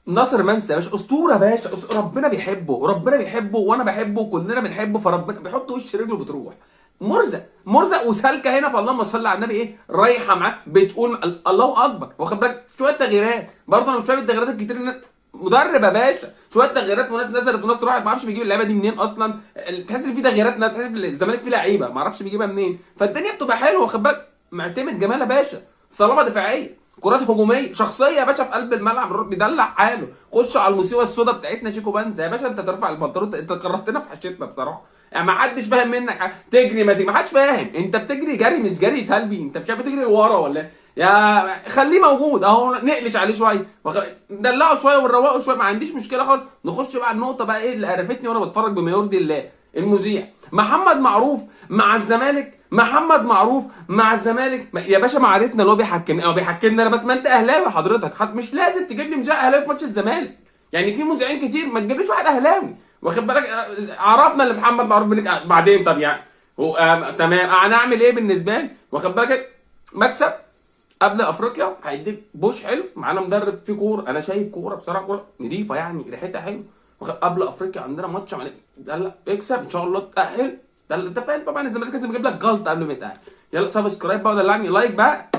ناصر منسي يا باشا اسطورة يا باشا، ربنا بيحبه، ربنا بيحبه وانا بحبه وكلنا بنحبه، فربنا بيحط وش رجله بتروح. مرزق مرزق وسالكه هنا، فاللهم صل على النبي. ايه رايحة معاه بتقول الله اكبر، واخد بالك؟ شوية تغييرات برضه، انا مش فاهم التغييرات الكتير. مدرب يا باشا، شوية تغييرات وناس نزلت وناس راحت، ما اعرفش بيجيب اللعيبة دي منين اصلا. تحس ان في تغييرات، ناس تحس ان الزمالك فيه لعيبة ما اعرفش بيجيبها منين، فالدنيا بتبقى حلوة، واخد بالك؟ معتمد جمال يا باشا، صلابة دفاعية، كرات هجومية، شخصية يا باشا في قلب الملعب، بيدلع حاله. خش على المصيبة السوداء بتاعتنا شيكو بانزا يا باشا، انت ترفع البنطلون، انت كرهتنا في حشتنا بصراحة، يعني ما حدش فاهم منك حاجة. تجري ما تجري ما حدش فاهم، انت بتجري جري مش جري سلبي، انت مش عارف بتجري لورا ولا إيه؟ يا خليه موجود اهو، نقلش عليه شوية، ندلعه شوية ونروقه شوية، ما عنديش مشكلة خالص. نخش بقى النقطة بقى ايه اللي قرفتني وانا بتفرج بما يرضي الله، المذيع محمد معروف مع الزمالك، محمد معروف مع الزمالك يا باشا، معارفنا اللي هو بيحكمني او بيحكمني انا بس، ما انت اهلاوي حضرتك، مش لازم تجيب لي مذيع اهلاوي في ماتش الزمالك، يعني في مذيعين كتير، ما تجيبليش واحد اهلاوي، واخد بالك؟ عرفنا اللي محمد معروف بعدين طب يعني هو، تمام، انا اعمل ايه بالنسبة لي، واخد بالك؟ مكسب قبل افريقيا هيديك بوش حلو، معانا مدرب فيه كورة، انا شايف كورة بصراحة، كورة نضيفه يعني، ريحتها حلوة. قبل افريقيا عندنا ماتش لا لا اكسب ان شاء الله تاهل، ده انت فاهم طبعا الزمالك لازم يجيب لك غلطه قبل ما يتاهل. يلا subscribe بقى ودلعني like بقى.